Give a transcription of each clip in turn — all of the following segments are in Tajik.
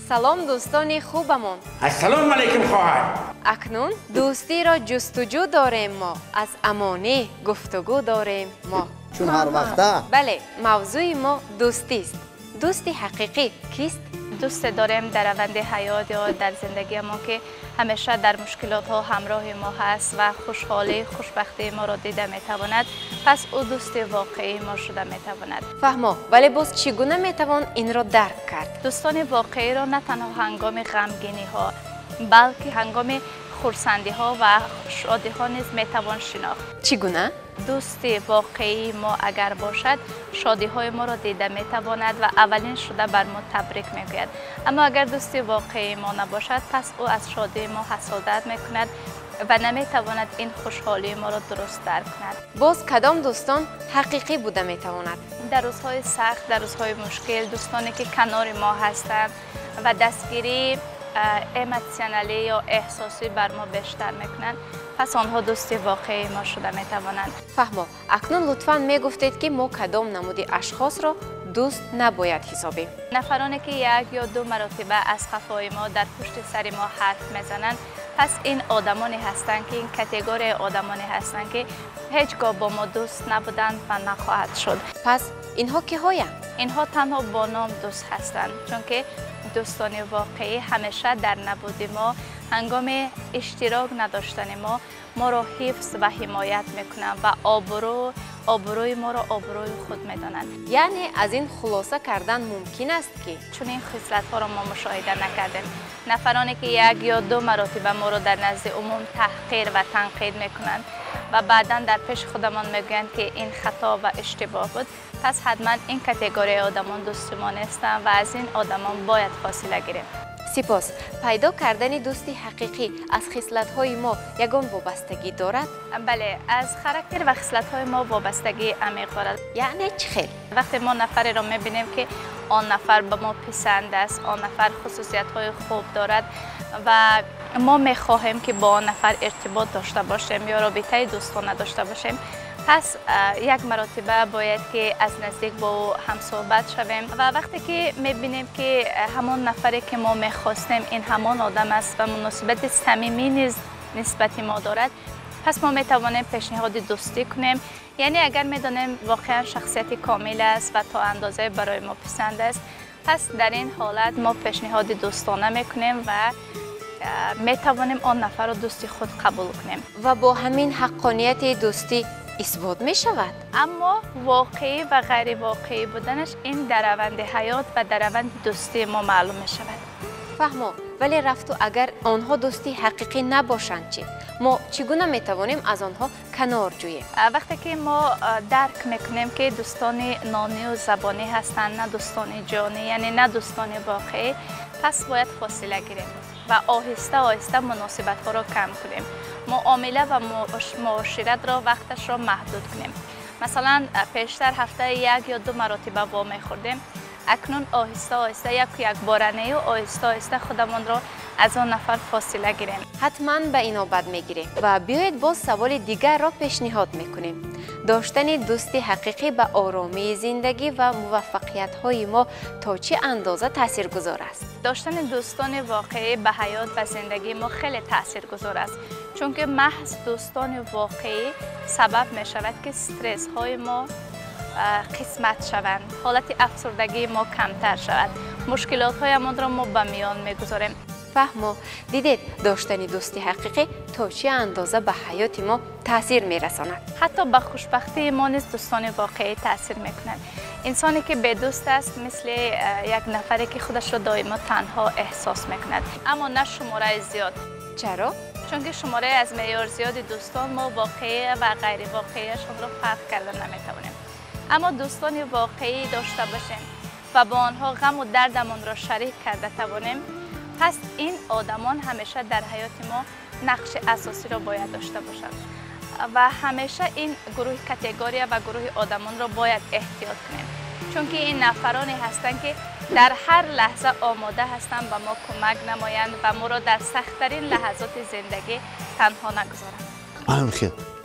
Салом, дӯстони хубамон. Ассалому алайкум, хоҳар. Акнун дӯстиро ҷустуҷӯ дорем мо, аз амонӣ гуфтугӯ дорем мо. Чун ҳар вақта. Бале, мавзӯи мо дӯстист. Дӯсти ҳақиқӣ кист? Дӯсте дорем дар раванди ҳаёт ё дар зиндагии мо, ки ҳамеша дар мушкилотҳо ҳамроҳи мо ҳаст ва хушҳолӣ, хушбахтии моро дида метавонад. Пас ӯ дӯсти воқеии мо шуда метавонад. Фаҳмо, вале боз чӣ гуна метавон инро дарк кард? Дӯстони воқеиро на танҳо ҳангоми ғамгиниҳо, балки ҳангоми хурсандиҳо ва шодиҳо низ метавон шинохт. Чӣ гуна? Дӯсти воқеии мо агар бошад, шодиҳои моро дида метавонад ва аввалин шуда бар мо табрик мегӯяд. Аммо агар дӯсти воқеии мо набошад, пас ӯ аз шодии мо ҳасодат мекунад ва наметавонад ин хушҳолии моро дуруст дарк кунад. Боз кадом дӯстон ҳақиқӣ буда метавонад? Дар рӯзҳои сахт, дар рӯзҳои мушкил дӯстоне ки канори мо ҳастанд ва дастгирии эмотсионалӣ ё эҳсосӣ бар мо бештар мекунанд, пас онҳо дӯсти воқеии мо шуда метавонанд. Фаҳмо, акнун лутфан мегуфтед, ки мо кадом намуди ашхосро дӯст набояд ҳисобем? Нафароне ки як ё ду маротиба аз қафои мо, дар пушти сари мо ҳарф мезананд, пас ин одамоне ҳастанд ки, ин категорияи одамоне ҳастанд ки ҳеҷ гоҳ бо мо дӯст набуданд ва нахоҳад шуд. Пас инҳо киҳоянд? Инҳо танҳо бо ном дӯст ҳастанд, чунки дӯстони воқеӣ ҳамеша дар набуди мо, ҳангоми иштирок надоштани мо, моро ҳифз ва ҳимоят мекунанд ва обрӯи моро обрӯи худ медонанд. Яъне аз ин хулоса кардан мумкин аст, ки чунин хислатҳоро мо мушоҳида накардем. Нафароне ки як ё ду маротиба моро дар назди умум таҳқир ва танқид мекунанд ва баъдан дар пеши худамон мегӯянд, ки ин хато ва иштибоҳ буд, пас ҳатман ин категорияи одамон дӯсти мо нестанд ва аз ин одамон бояд фосила гирем. Сипос. Пайдо кардани дӯсти ҳақиқӣ аз хислатҳои мо ягон вобастагӣ дорад? Бале, аз характер ва хислатҳои мо вобастагии амиқ дорад. Яъне чӣ хел? Вақте мо нафареро мебинем, ки он нафар ба мо писанд аст, он нафар хусусиятҳои хуб дорад ва мо мехоҳем, ки бо он нафар иртибот дошта бошем ё робитаи дӯстона дошта бошем, пас як маротиба бояд ки аз наздик бо ӯ ҳамсӯҳбат шавем. Ва вақте ки мебинем, ки ҳамон нафаре ки мо мехостем, ин ҳамон одам аст ва муносибати самимӣ низ нисбати мо дорад, пас мо метавонем пешниҳоди дӯстӣ кунем. Яъне агар медонем, воқеан шахсияти комил аст ва то андозае барои мо писанд аст, пас дар ин ҳолат мо пешниҳоди дӯстона мекунем ва метавонем он нафарро дӯсти худ қабул кунем. Ва бо ҳамин ҳаққонияти дӯстӣ исбот мешавад? Аммо воқеӣ ва ғайривоқеӣ буданаш ин дар раванди ҳаёт ва дар раванди дӯстии мо маълум мешавад. Фаҳмо, вале рафту агар онҳо дӯсти ҳақиқӣ набошанд чӣ? Мо чӣ гуна метавонем аз онҳо канор ҷӯем? Вақте ки мо дарк мекунем, ки дӯстони нонию забонӣ ҳастанд, на дӯстони ҷонӣ, яъне на дӯстони воқеӣ, пас бояд фосила гирем ва оҳиста оҳиста муносибатҳоро кам кунем, муомила ва муоширатро вақташро маҳдуд кунем. Масалан, пештар ҳафтаи як ё ду маротиба вомехӯрдем, акнун оҳиста оҳиста яку якборанею оҳиста оҳиста худамонро аз он нафар фосила гирем. Ҳатман ба инобат мегирем. Ва биёед, боз саволи дигарро пешниҳод мекунем. Доштани дӯсти ҳақиқӣ ба оромии зиндагӣ ва муваффақиятҳои мо то чӣ андоза таъсиргузор аст? Доштани дӯстони воқеӣ ба ҳаёт ва зиндагии мо хеле таъсиргузор аст, чунки маҳз дӯстони воқеӣ сабаб мешавад, ки стрессҳои мо қисмат шаванд, ҳолати афсурдагии мо камтар шавад, мушкилотҳоямонро мо ба миён мегузорем. Фаҳмо, дидед, доштани дӯсти ҳақиқӣ то чӣ андоза ба ҳаёти мо таъсир мерасонад. Ҳатто ба хушбахтии мо низ дӯстони воқеӣ таъсир мекунанд. Инсоне ки бедӯст аст, мисли як нафаре ки худашро доимо танҳо эҳсос мекунад. Аммо на шумораи зиёд. Чаро? Чунки шумораи аз меъёр зиёди дӯстон мо воқеӣ ва ғайривоқеияшонро фарқ карда наметавонем. Аммо дӯстони воқеӣ дошта бошем ва бо онҳо ғаму дардамонро шарик карда тавонем, пас ин одамон ҳамеша дар ҳаёти мо нақши асосиро бояд дошта бошанд ва ҳамеша ин гурӯҳи категория ва гурӯҳи одамонро бояд эҳтиёт кунем, чунки ин нафароне ҳастанд, ки дар ҳар лаҳза омода ҳастанд ба мо кӯмак намоянд ва моро дар сахттарин лаҳазоти зиндагӣ танҳо нагузоранд.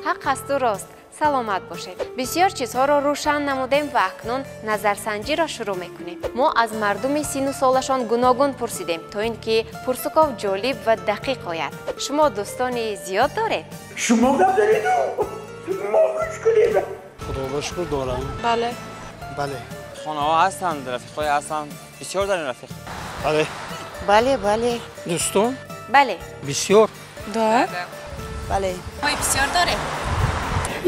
Ҳақ асту рост. Саломат бошед. Бисёр чизҳоро рӯшан намудем ва акнун назарсанҷиро шурӯъ мекунем. Мо аз мардуми сину солашон гуногун пурсидем, то ин ки пурсуков ҷолиб ва дақиқ ояд. Шумо дӯстони зиёд доред? Шумо гап зареду, мо гӯш кунем. Худо ба шукр дорам. Бале. Бале. Хонаҳо ҳастанд, рафиқҳое ҳастанд. Бисёр дорем рафиқ. Бале. Бале, бале. Дӯстон? Бале. Бисёр. Да. Бале. Ҳои бисёр дорем.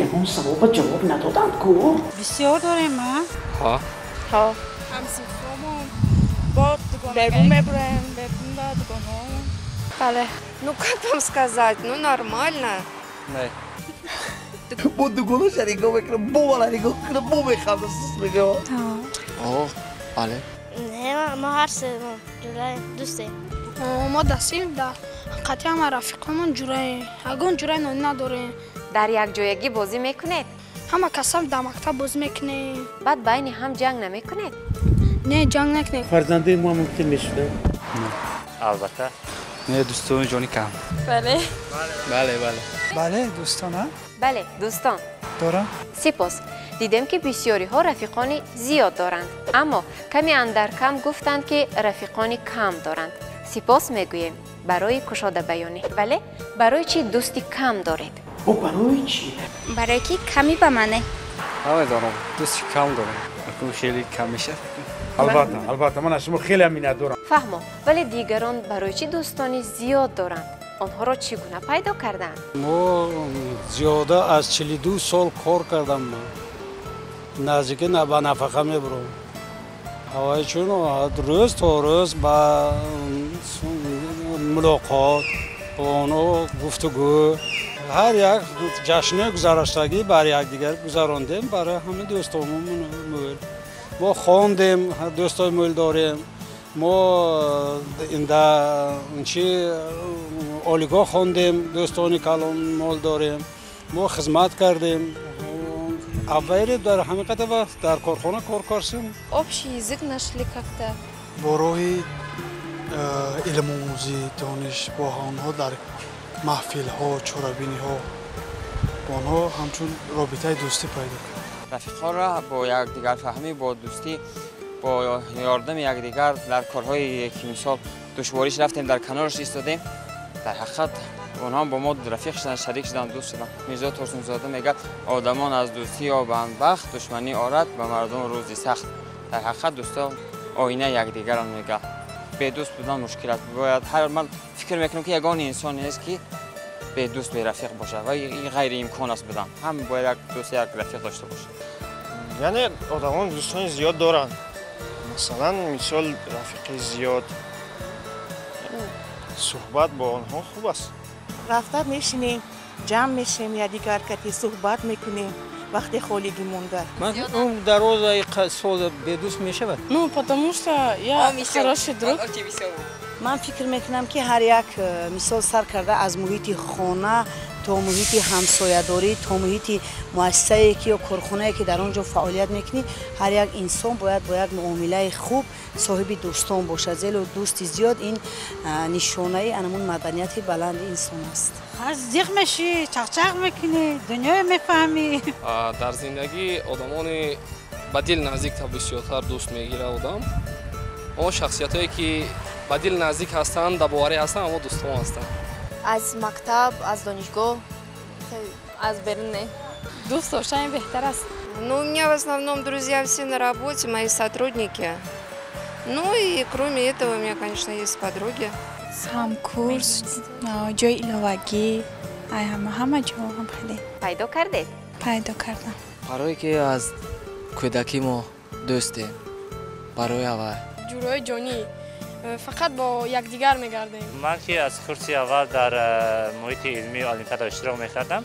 Ягон саволба ҷавоб надодам ку? Бисёр дорем, а? Ҳа. Ҳа. Ҳамсинфомон бо дугона берун мебурем, берун ба дугоно. Бале. Ну, как вам сказать? Ну, нормально. Не. Бо дугоно шарикҳо мекунам, бо мана нигоҳ кунам, бо механдам, сус мегӯям. О, бале. Не, мо ҳар се ҷураем, дӯстем. Мо дастем да қатъи ҳама рафиқонмон ҷураем. Ягон ҷураи нонӣ надорем. Дар якҷоягӣ бозӣ мекунед? Ҳама касам дар мактаб бозӣ мекунем. Баъд байни ҳам ҷанг намекунед? Не, ҷанг накунем. Фарзандаи мо мумкин мешуда? Албатта. Не, дӯстони ҷони кам. Бале. Бале, бале. Бале, дӯстон, а? Бале, дӯстон. Дорам. Сипос. Дидем ки бисёриҳо рафиқони зиёд доранд, аммо ками андаркам гуфтанд, ки рафиқони кам доранд. Сипос мегӯем барои кушодабаёнӣ. Бале, барои чӣ дӯсти кам доред? Бо барои чӣ? Барое ки ками ба мане. Намедонам, дӯсти кам дорам. Хеле кам мешавад. Албатта, албатта, ман аз шумо хеле миннатдорам. Фаҳмо, вале дигарон барои чӣ дӯстони зиёд доранд? Онҳоро чӣ гуна пайдо карданд? Мо зиёда аз 42 сол кор кардам. Наздики ба нафақа мебурам. Ҳавои чун рӯз то рӯз ба мулоқот, бо онҳо гуфтугӯ, ҳар як ҷашни гузараштагӣ бар якдигар гузарондем барои ҳамин дӯстонмон. Мо хондем, дӯстои мӯл дорем. Мо чи олигоҳ хондем, дӯстони калон мол дорем. Мо хизмат кардем. Аввале дар ҳамин қадар вақт дар корхона кор кардем. Общий язык нашли как-то. Бо роҳи илмомӯзӣ, дониш бо онҳо дар маҳфилҳо, чорабиниҳо бо онҳо ҳамчун робитаи дӯстӣ пайдо кард. Рафиқҳоро бо якдигарфаҳмӣ, бо дӯстӣ, бо ёрдами якдигар дар корҳое ки мисол душвориш рафтем, дар канораш истодем. Дар ҳақиқат онҳо бо мо рафиқ шуданд, шарик шуданд, дӯст шуданд. Мирзо Турсунзода мегӯяд: одамон аз дӯстӣ ёбанд бахт, душманӣ орад ба мардум рӯзи сахт. Дар ҳақиқат дӯстон оинаи якдигаранд, мегӯяд. Бедӯст будан мушкил аст. Бояд ҳар ман фикр мекунам, ки ягон инсон нест, ки бедӯст, берафиқ бошад ва ин ғайриимкон аст будан. Ҳам бояд як дӯст, як рафиқ дошта бошад. Яъне одамон дӯстони зиёд доранд. Масалан, мисол рафиқи зиёд, суҳбат бо онҳо хуб аст. Рафта мешинем, ҷамъ мешем, якдигар кати суҳбат мекунем вақте холигӣ монда. Дар розаи сол бедӯст мешавад? Ну, потому что я хороший друг. Ман фикр мекунам, ки ҳар як мисол сар карда аз муҳити хона то муҳити ҳамсоядорӣ, то муҳити муассисае ки ё корхонае ки дар он ҷо фаъолият мекунӣ, ҳар як инсон бояд бо як муомилаи хуб соҳиби дӯстон бошад, зеро дӯсти зиёд ин нишонаи анамун маданияти баланди инсон аст. Зиқ мешӣ, чақчақ мекунӣ, дунёе мефаҳмӣ. Дар зиндагӣ одамони ба дил наздик бисёртар дӯст мегирад одам. Он шахсиятҳое ки ба дил наздик ҳастанд, да боварӣ ҳастанд, аммо дӯстон ҳастанд. Аз мактаб, аз донишгоҳ, аз берун не. Дӯст доштан беҳтар аст. Ну, у меня в основном друзья все на работе, мои сотрудники. Ну и кроме этого у меня, конечно, есть подруги. Ҳамкурс, ҷои иловагӣ, ай ҳама ҳама ҷо ҳам хеле. Пайдо кардед? Пайдо кардам. Барое ки аз кӯдакӣ мо дӯстем, барои аввал. Ҷурои ҷонӣ фақат бо якдигар мегардем. Ман ки аз курси аввал дар муҳити илмии олимпиада иштирок мекардам,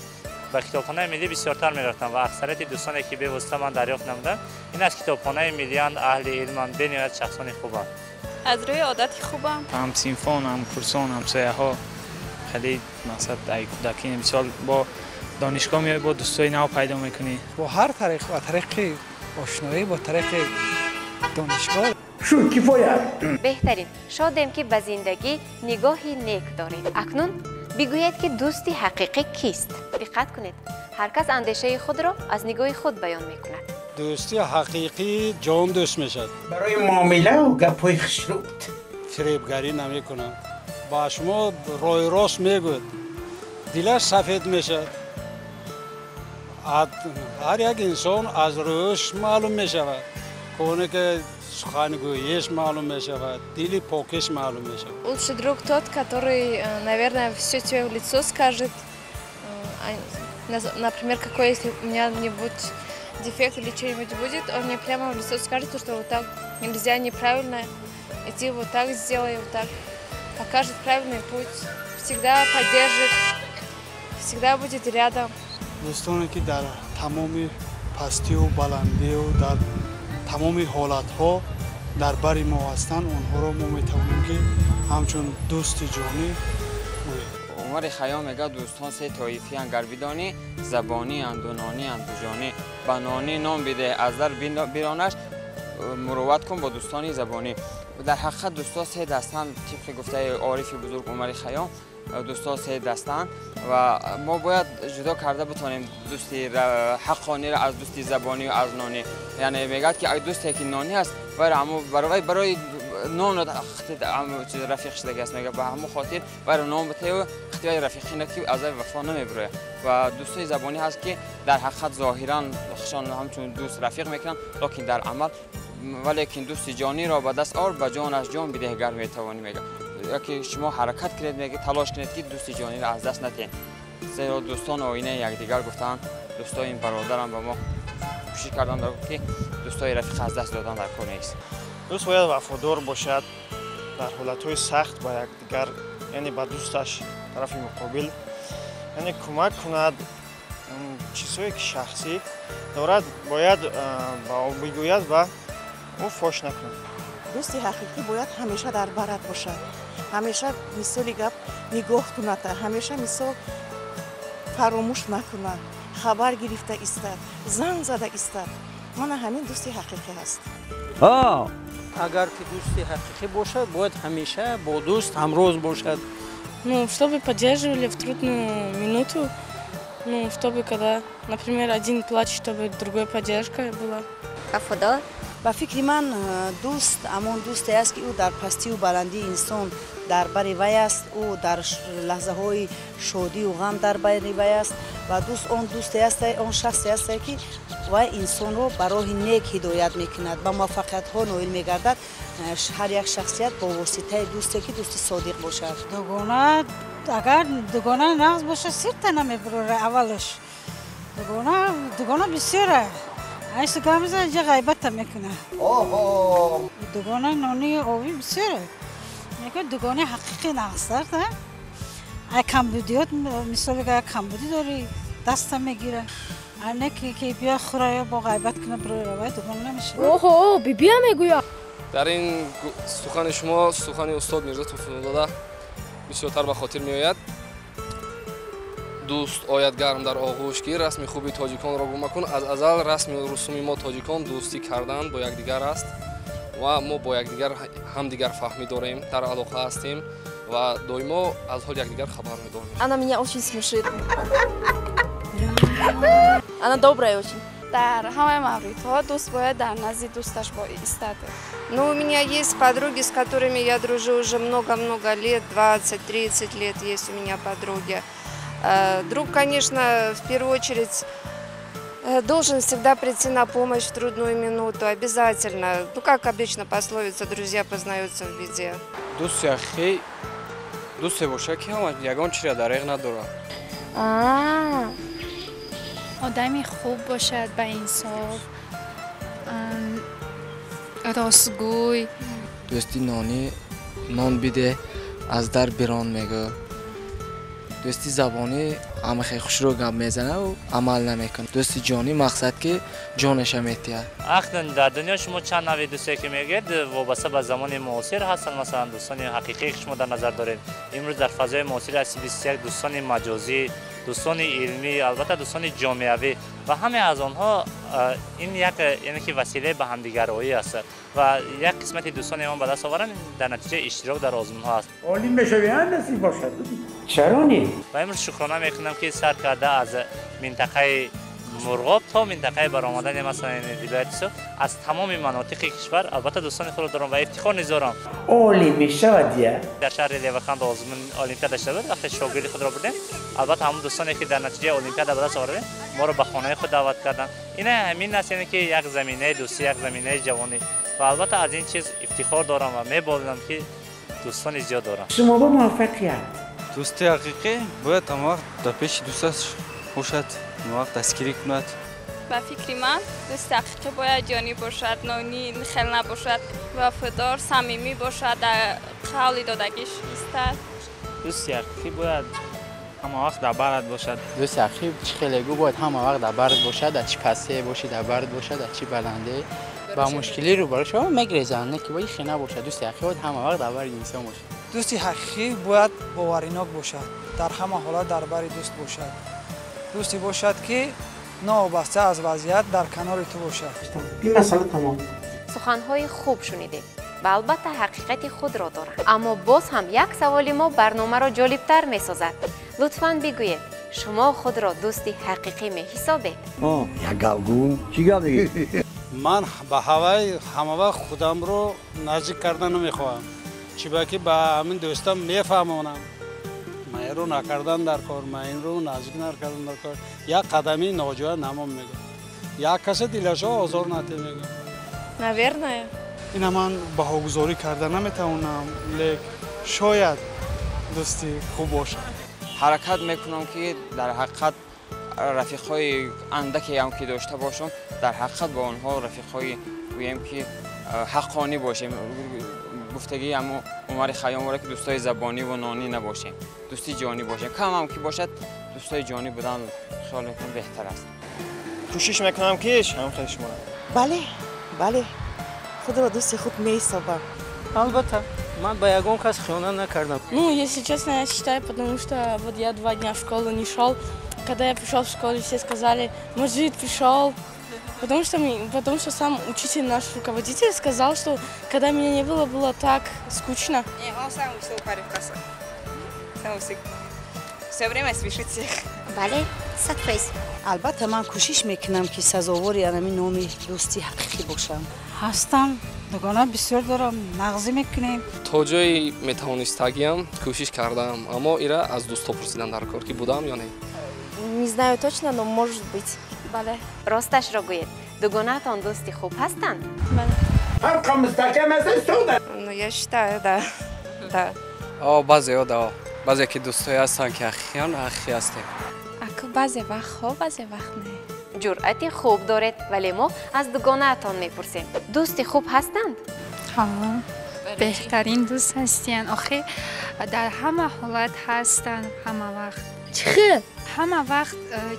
ба китобхонаи миллӣ бисёртар мерафтам ва аксарияти дӯстоне ки бевосита ман дарёфт намудам, ин аз китобхонаи миллиянд, аҳли илманд, бениҳоят шахсони хубанд. Аз рӯи одати хубам. Ҳамсинфон, ҳамкурсон, ҳамсояҳо хеле мақсад ай кӯдакӣ мисол бо донишгоҳ меоӣ, бо дӯстои нав пайдо мекунӣ. Бо ҳар тариқ, ба тариқи ошноӣ, бо тариқи донишгоҳ. Шуд, кифоя. Беҳтарин. Шодем, ки ба зиндагӣ нигоҳи нек доред. Акнун Бигӯед, ки дӯсти ҳақиқӣ кист? Диққат кунед, ҳар кас андешаи худро аз нигоҳи худ баён мекунад. Дӯсти ҳақиқӣ ҷон дӯст мешавад. Барои муомилаву гапҳои хушрӯд. Фиребгарӣ намекунад, ба шумо роҳи рост мегӯяд, дилаш сафед мешавад. Ҳар як инсон аз рӯяш маълум мешавад, коне ки сухангӯиаш маълум мешавад, дили покиш маълум мешавад. Лучший друг тот, который, наверное, все тебе в лицо скажет. Например, какой, если у меня нибудь дефект или что-нибудь будет, он мне прямо в лицо скажет, что вот так нельзя, неправильно, иди вот так сделай, вот так. Покажет правильный путь, всегда поддержит, всегда будет рядом. Дӯстоне ки дар тамоми пастию баландию дар тамоми ҳолатҳо дар бари мо ҳастанд, онҳоро мо метавонем ки ҳамчун дӯсти ҷонӣ гӯем. Умари Хайём мегӯяд: дӯстон се тоифиянд, гар бидонӣ, забонӣ анду нонӣ анду ҷонӣ. Ба нонӣ нон бидеҳ, аз дар биронаш, мурувват кун бо дӯстони забонӣ. Дар ҳақиқат дӯстон се дастанд, тибқи гуфтаи орифи бузург Умари Хайём, дӯстон се дастанд ва мо бояд ҷудо карда битонем дӯсти ҳаққониро аз дӯсти забонию аз нонӣ. Яъне мегӯяд ки дӯсте ки нонӣ аст, барои нон рафиқ шудагӣ аст, мегӯяд, ба ҳамон хотир вайро нон битею хати рафиқӣ ки аз вай вафо намебирояд. Ва дӯстои забонӣ ҳаст ки дар ҳақиқат зоҳиран хушон ҳамчун дӯст рафиқ мекунанд, лекин дар амал, валекин дӯсти ҷониро ба даст ор, ба ҷонаш ҷон бидеҳ гар метавонӣ, мегӯяд. Яке шумо ҳаракат кунед, мегӯяд, талош кунед ки дӯсти ҷониро аз даст натиҳед, зеро дӯстон оинаи якдигар гуфтаанд. Дӯстои ин бародарам ба мо кӯшиш карданд ки дӯстои рафиқ аз даст додан дар кор нест. Дӯст бояд вафодор бошад, дар ҳолатҳои сахт ба якдигар, яъне ба дӯсташ тарафи муқобил, яъне кӯмак кунад. Чизҳое ки шахсӣ дорад, бояд ба ӯ бигӯяд ва ӯ фош накунад. Дӯсти ҳақиқӣ бояд ҳамеша дар барат бошад, ҳамеша мисоли гап нигоҳ кунад, ҳамеша мисол фаромӯш накунад, хабар гирифта истад, занг зада истад. Мана ҳамин дӯсти ҳақиқӣ ҳаст. Агар ки дӯсти ҳақиқӣ бошад, бояд ҳамеша бо дӯст ҳамроз бошад. Ну, чтобы поддерживали в трудную минуту, ну, чтобы когда, например, один плачет, чтобы другой поддержка была. Вафодор. Ба фикри ман, дӯст ҳамон дӯсте аст, ки ӯ дар пастию баландии инсон дар бари вай аст, ӯ дар лаҳзаҳои шодию ғам дар бари вай аст. Ва дӯст он дӯсте аст, он шахсе аст, ки вай инсонро ба роҳи нек ҳидоят мекунад, ба муваффақиятҳо ноил мегардад. Ҳар як шахсият бо воситаи дӯсте ки дӯсти содиқ бошад. Дугона, агар дугона нағз бошад, сирта намебурора аввалаш. Дугона бисёра. Айсу гап мезанад, ҷа ғайбата мекунад. Дугонаи нони овӣ бисёре. Мегӯяд, дугонаи ҳақиқӣ нағзтар. Ай камбудиёт, мисол агар камбудӣ дорӣ, даста мегира. Ай не ки биё хӯра ё бо ғайбат куна бироя, вай дугона намешавад. Оҳо, бибия мегӯяд. Дар ин сухани шумо сухани устод Мирзо Турсунзода бисёртар ба хотир меояд. Дӯст ояд гарм дар оғӯш гир, расми хуби тоҷиконро гум макун. Аз азал расми русуми мо тоҷикон дӯстӣ кардан бо якдигар аст ва мо бо якдигар ҳамдигар фаҳмӣ дорем, дар алоқа ҳастем ва доимо аз ҳоли якдигар хабар медорем. Она меня очень смешит. Она добрая очень. Дар ҳамаи мавридҳо дӯст бояд дар назди дӯсташ истад. Ну, у меня есть подруги, с которыми я дружу уже много-много лет, 20-30 лет есть у меня подруги. Друг, конечно, в первую очередь должен всегда прийти на помощь в трудную минуту, обязательно. Ну, как обычно пословица, друзья познаются в беде. Дӯсти ҳақиқӣ дӯсте бошад, ки ҳама ягон чиро дареғ надорад. Одами хуб бошад, ба инсоф, ростгӯй. Дӯсти нонӣ нон бидеҳ, аз дар бирон мегӯ. Дӯсти забонӣ ҳама хеле хушрӯ гап мезанад, амал намекунад. Дӯсти ҷонӣ мақсад ки ҷонаша метиҳад. Акнун дар дунё шумо чанд нави дӯсте ки мегӯед вобаста ба замони муосир ҳастанд, масалан дӯстони ҳақиқие ки шумо дар назар доред имрӯз дар фазои муосири асри 21, дӯстони маҷозӣ, дӯстони илмӣ, албатта дӯстони ҷомеавӣ. Ва ҳамаи аз онҳо ин як яъне ки василаи ба ҳамдигарроӣ аст ва як қисмати дӯстони мо ба даст оваранд дар натиҷаи иштирок дар озмунҳо аст. Олим мешавӣ, насиб бошад. Чаро не? Ва имрӯз шукрона мекунам, ки сар карда аз минтақаи Мурғоб то минтақаи баромадани масалан вилояти Суғд аз тамоми манотиқи кишвар албатта дӯстони худро дорам ва ифтихор низ дорам. Олим мешавад я? Дар шаҳри Леваканд озмун олимпиада шуда буд. Вақте шогирди худро бурдем, албатта ҳамон дӯстоне ки дар натиҷаи олимпиада ба даст овардем, моро ба хонаи худ даъват карданд. Ин ҳамин аст, яъне ки як заминаи дӯстӣ, як заминаи ҷавонӣ ва албатта аз ин чиз ифтихор дорам ва меболам, ки дӯстони зиёд дорам. Шумо ба муваффақият. Дӯсти ҳақиқӣ бояд ҳамавақт дар пеши дӯсташ бошад, ҳамавақт дастгирӣ кунад. Ба фикри ман дӯсти ҳақиқӣ бояд ҷонӣ бошад, нонӣ хел набошад, вафодор, самимӣ бошад, дар қавли додагиш истад. Дӯсти ҳақиқӣ бояд ҳамавақт дар барат бошад. Дӯсти ҳақиқӣ чӣ хеле гӯ бояд ҳамавақт дар барат бошад, дар чӣ пастие бошӣ дар барат бошад, дар чӣ баландӣ. Ба мушкилӣ рӯбарӯ шава мегрезанд, не ки бояд хе набошад. Дӯсти ҳақиқӣ бояд ҳамавақт дар бари инсон бошад. Дӯсти ҳақиқӣ бояд боваринок бошад, дар ҳама ҳолат дар бари дӯст бошад. Дӯсте бошад, ки новобаста аз вазъият дар канори ту бошад. Ин масъала тамом. Суханҳои хуб шунидем ва албатта ҳақиқати худро доранд. Аммо боз ҳам як саволи мо барномаро ҷолибтар месозад. Лутфан бигӯед, шумо худро дӯсти ҳақиқӣ меҳисобед? Як гап гӯ. Чӣ гап мегӣ? Ман ба ҳавай ҳамавақт худамро наздик карда намехоҳам. Чиба ки ба ҳамин дӯстам мефаҳмонам. Ман инро накардан дар кор, ман инро наздик накардан дар кор. Як қадами ноҷоя намон мегӯям. Як касе дилашо озор натӣ мегӯям. Наверное. Ина ман баҳогузорӣ карда наметавонам, лек шояд дӯсти хуб бошад. Ҳаракат мекунам, ки дар ҳақиқат рафиқҳои андаке ҳам ки дошта бошам, дар ҳақиқат бо онҳо рафиқҳои гӯем ки ҳаққонӣ бошем. Гуфтагии ҳамо Умари Хайёморо ки дӯстои забонӣ ва нонӣ набошем, дӯсти ҷонӣ бошем. Кам ҳам ки бошад, дӯстои ҷонӣ будан хиёл мекунам беҳтар аст. Кӯшиш мекунам ки ҳамхел шуморо. Бале, бале, худро дӯсти худ меҳисобам. Албатта, ман ба ягон кас хиёнат накардам. Ну, если честно, я считаю, потому что вот я 2 дня в школу не шел. Когда я пришел в школу, все сказали: Мажид пришел. Потому что сам учитель, наш руководитель, сказал, что когда меня не было, было так скучно. Не, он сам веселый парень в классе. Сам веселый. Все время смешит всех. Бале, 100%. Албатта, ман кӯшиш мекунам, ки сазовори анами номи дӯсти ҳақиқӣ бошам. Ҳастам, дугона бисёр дорам, нағзӣ мекунем. То ҷои метавонистагиам кӯшиш кардам, аммо ира аз дӯсто пурсидан дар кор, ки будам ё не. Не знаю точно, но может быть. Бале. Росташро гӯед, дугонаатон дӯсти хуб ҳастанд? Бале. Ҳам мустаҳкам аст истода. Ну, я считаю, да. Да. О, баъзеҳо да. Баъзе ки дӯстое ҳастанд, ки ҳақиқиён ҳақиқӣ ҳастем. Аку баъзе вақт хо, баъзе вақт не. Ҷуръати хуб доред, вале мо аз дугонаатон мепурсем. Дӯсти хуб ҳастанд? Ҳа, беҳтарин дӯст ҳастиянд. Охир дар ҳама ҳолат ҳастанд, ҳама вақт. Чӣ хел? Ҳама вақт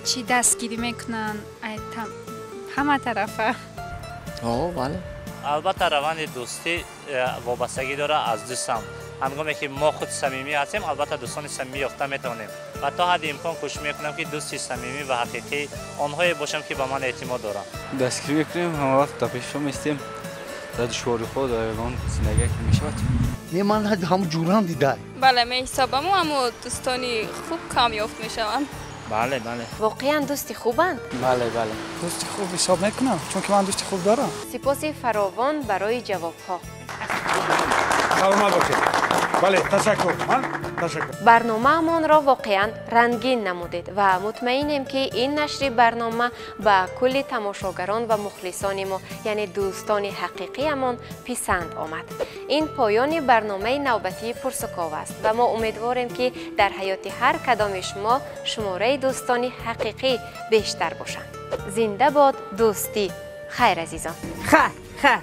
чӣ дастгирӣ мекунанд, ҳама тарафа. О, бале. Албатта раванди дӯстӣ вобастагӣ дорад аз ду самт. Ҳангоме ки мо худ самимӣ ҳастем, албатта дӯстони самимӣ ёфта метавонем ва то ҳадди имкон кӯшиш мекунам, ки дӯсти самимӣ ва ҳақиқӣ онҳое бошам, ки ба ман эътимод доранд. Дастгирӣ мекунем, ҳамавақт дар пешшон меистем, дар душвориҳо, дар ягон зиндагие ки мешавад. Не, ман ҳамун ҷурам дида. Бале, меҳисобаму, аммо дӯстони хуб кам ёфт мешаванд. Бале, бале. Воқеан дӯсти хубанд? Бале, бале. Дӯсти хуб ҳисоб мекунам, чунки ман дӯсти хуб дорам. Сипоси фаровон барои ҷавобҳо. Саломат бошед. Бале, ташаккур. Ман ташаккур. Барномаамонро воқеан рангин намудед ва мутмаинем, ки ин нашри барнома ба кулли тамошогарон ва мухлисони мо, яъне дӯстони ҳақиқиамон писанд омад. Ин поёни барномаи навбатии Пурсуков аст ва мо умедворем, ки дар ҳаёти ҳар кадоми шумо шумораи дӯстони ҳақиқӣ бештар бошанд. Зинда бод дӯстӣ. Хайр, азизон. Хайр, хайр.